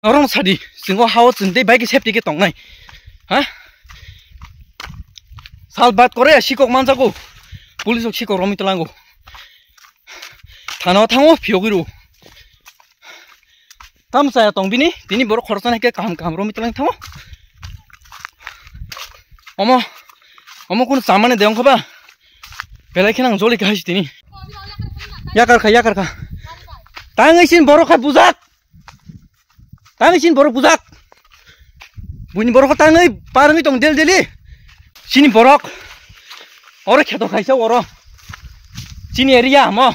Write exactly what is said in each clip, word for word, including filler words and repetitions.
Norok sadi, singo hao chwng tei bai khe safety khe tongnai. Ha? Sal bat kore sikok manjago. Police rok sikok romwi tlango. Thana o thango phiyogwi rw. Tam chaya tong bini, tini borok khoroksa nai khe kaham kaham romwi tlang thango. Omo, omo kunu chamani de wngkha ba? Belai khe nang joli khe hai tini. Yakar kha, yakar kha. Tangwi sin borok kha bujak. Tangwi chini borok bujak. Buini borok tangwi parwngwi tong del deli. Chini borok. Oro kheto khaisa oro. Chini area mo.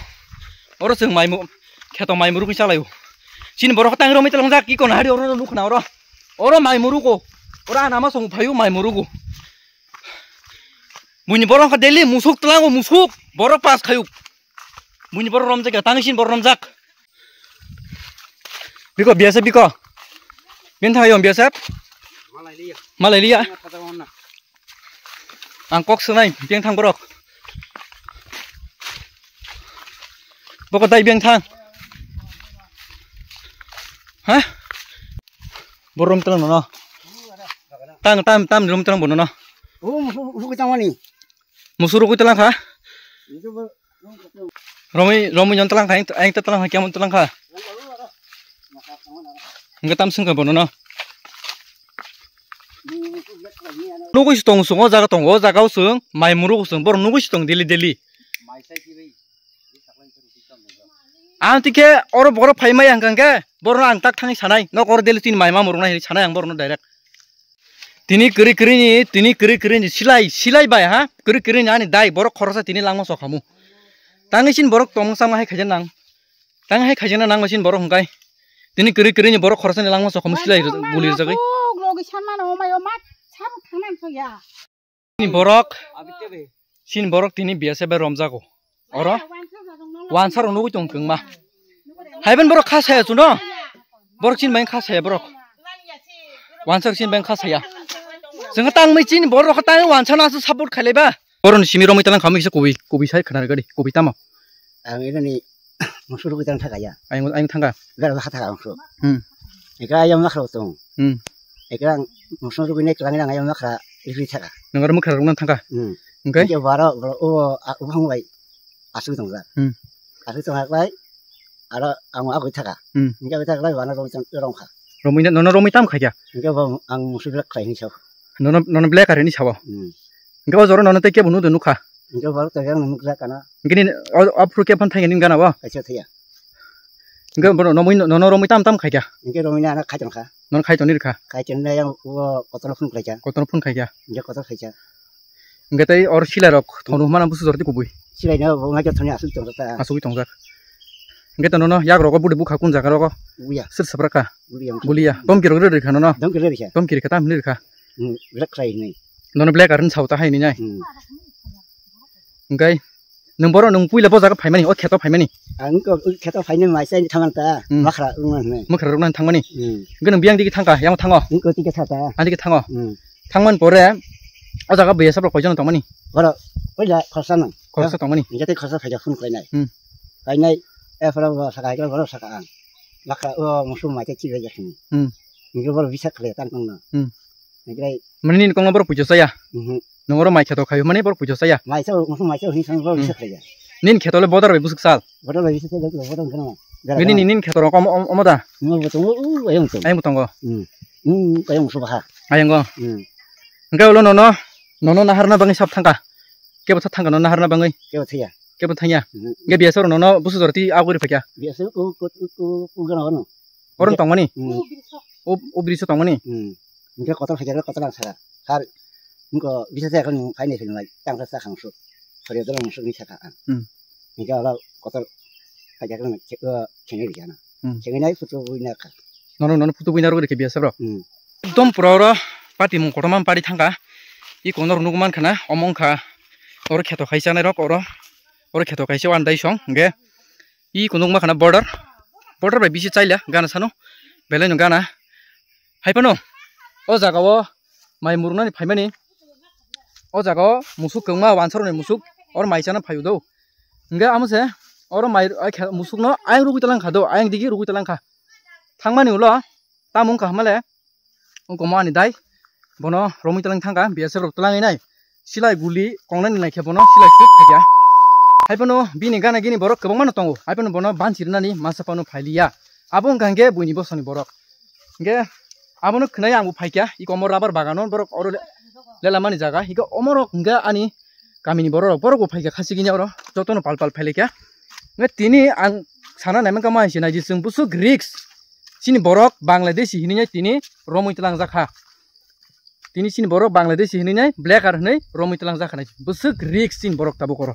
Oro chwng mai mu-, kheto mai murugwi chalaio. Chini borok tangwi romwi tlangjak ki kono hari oro nukhna oro. Oro mai murugo. Oro anama song phaio mai murugo. Buini borok kha deli musuk tlango musuk. Borok pas khayuk. Buini borok romjak ya tangwi chini borok romjak. Biko B S F biko. Bini thang ayong B S F. Malai liya. Malai liya. Ang kok swnai bini thang borok. Boko dai bini thang. Ha? Borom tlang no. Tang tam tam rom tlang bono no. Oh, musu musu kita mani. Musu rukui tlang kha. Romwi, romwi jon tlang kha, eng, eng ta tlang kha, kiamon tlang kha. Hingke tam sung kha bono no. Nugui si tong sung, o jaga tong, o jaga o sung, mai muru o sung, bor nugui si tong daily, daily. Ang tike oro boro phai maya hingka hingke, boro ang tak thangni sanai, nok oro daily tini mai ma murung nai sanai ang boro no direct. Tini kwrwi kwrwi ni, tini kwrwi kwrwi ni silai, silai bai ha, kwrwi kwrwi ni ani dai borok khoroksa tini langma sokhamu. Tangwi sin borok tongmung samung hai khaijak nang. Tang hai khaijak nang bai sin borok hwnkhe. Tini kwrwi kwrwi ni borok khoroksa ni langma sokhamu silai buli rwjagwi. Logi sanmano omayo ma sabo thangna sokya. Ni borok, sin borok tini B S F bai romjago. Oro? Wansarok nugui tong kwngma. Haiben borok kha saya chuno. Borok chini bai kha saya borok. Wansarok chini bai kha saya. Chwng tangmai chini borok tang wansa na support khailai ba. Borok ni simi romwi talang khamwi kisa kubui, kubui sai khana gadi, kubui tamo. Ang ini ni musur kubui tang thakaya. Ayang, ayang thangka. Gara ha thaka ang so. Hmm. Eka ayam makro tong. Hmm. Eka musur kubui nek lang ayam makra iri thaka. Nang aro mukha rok nang thangka. Hmm. Hingke? Hingke baro, baro, o, a, o hang bai asuk tong jak. Hmm. Asuk tong jak lai, aro ang agui thaka. Hmm. Hingke agui thaka lai, wana romwi tang, rong kha. Romwi na, nono romwi tam khaikya? Hingke bo ang musu black khlai ni sao. Nono, nono black ari ni sao? Hmm. Hingke o joro nono tei kebo nudo nukha? Hingke baro tei ang nuk jak kana. Hingke ni, o, o phuru kebo thangya ni gana bo? Kaisa thaya. Hingke bono nomwi, nono romwi tam tam khaikya? Hingke romwi na, na khai tong kha. Nono khai tong ni rikha? Khai tong na yang o kotor phun khlaikya. Kotor phun khaikya? Hingke kotor khaikya. Hingke tei or silai rok thonu mana busu jorti kubui. Silai na bo ngai thoni asuk tong ta. Asugwi tong jak. Hingke to nono yak rogo budi bukha kun jaga rogo. Buya. Sir sabra ka. Buya. Buliya. Tom kiro gre rikha nono. Tom kiro rikha. Tom kiri kata mli rikha. Hmm, black khlai ni. Nono black arin sao ta hai ni nai. Hmm. Hingke nung boro nung puila bo jaga phaimani, o kheto phaimani. Ang ko kheto phaini mai sai thamang ta. Hmm. Makhra rung na ne. Makhra rung na thangmani. Hmm. Hingke nung biyang digi thangka, yang thango. Ang ko tike thata. Ang digi thango. Hmm. Thangman pore, o jaga buya sabra koijon tongmani? Boro, oila khorsa nang. Khorsa tongmani? Hingke tei khorsa phaikha phun khlainai. Hmm. Kainai, e phoro bo saka, hingke boro saka ang. Bakra, o, musu mai tei chibai jak sini. Hmm. Hingke boro bisa khlai tang tong no. Hmm. Hingke mani nini kongma boro pujo saya? Mhm. Nongoro mai kheto khayo mani boro pujo saya? Mai sa, musu mai sa, hini sang boro Hmm. bisa khlai ya. Nini kheto le bodar bai busuk sal? Bodar bai bisa khlai, bodar kena. Bini nini kheto rok omo, omo da? Omo bo tongo, u, ayang tong. Ayang bo tongo? Hmm. Hmm, ayang musu baha. Ayang go? Hmm. Hingke ulo nono, nono naharna bangwi sab thangka? Kebo tha thangka nono naharna bangwi? Kebo thaya. Kebo thangya? Mhm. Hingke biyasa rok nono busu jorti aguri phakya? Biyasa u, u, u, u, u gana wano. Oron tongmani? Hmm. O, o biriso tongmani? Hmm. Hingke kotor phakya kotor ang saka. Har, hingko bisa thaya kan phai ni philmai, tang sa sa khang su. Khori dolo musu ni saka ang. Hmm. Hingke ala kotor phakya kan chek, eh, chengni rikana. Hmm. Chengni nai photo bui na ka. Nono, nono photo buina rwgwi rikhe biyasa bro. Hmm. Ekdom pura oro pati mung kotorma pari thangkha. I kono rw nukman khana, omo wngkha oro kheto khai chanai rok oro. Oro kheto kaisa wan dai song, hingke i kono wngma khana border. Border bai bisi chaila, gana sano. Belai no gana. Hai phano, o jaga o mai murunani phaimani. O jaga o musuk kwngma, wansarokni musuk. Oro mai chana phaio do. Hingke amo se, oro mai, ai khe, musukno ayang rugui talangkha do, ayang digi rugui talangkha. Thangmani ulo, Tamo wngkha hamale, wngkha mo ani dai, bono romwi twlang thangkha, B S F rok twlangwi nai, silai guli kongnani naikhe bono silai suk khaikha. Haiphano bini gana gini borok kwbangmano tongo, haiphano bono bansi rwnani masa phano phailiya. Abo wngkha hwnkhe buini bosongni borok. Hingke abono khwnai ang bo phaikha, iko omo rubber bagano borok oro le-, lelamani jaga, hingke omorok hingke ani kamini bororok borok bo phaikha, khachigini oro jotono pal pal phailaikha. Hingke tini ang sana naimangkha ma hai se naidi chwng bwswk risk, chini borok Bangladeshi hinui tini romwi twlangjakha. Tini chini borok Bangladeshi hinui black ar hinui romwi twlangjakha nai, bwswk risk chini borok tabuk oro.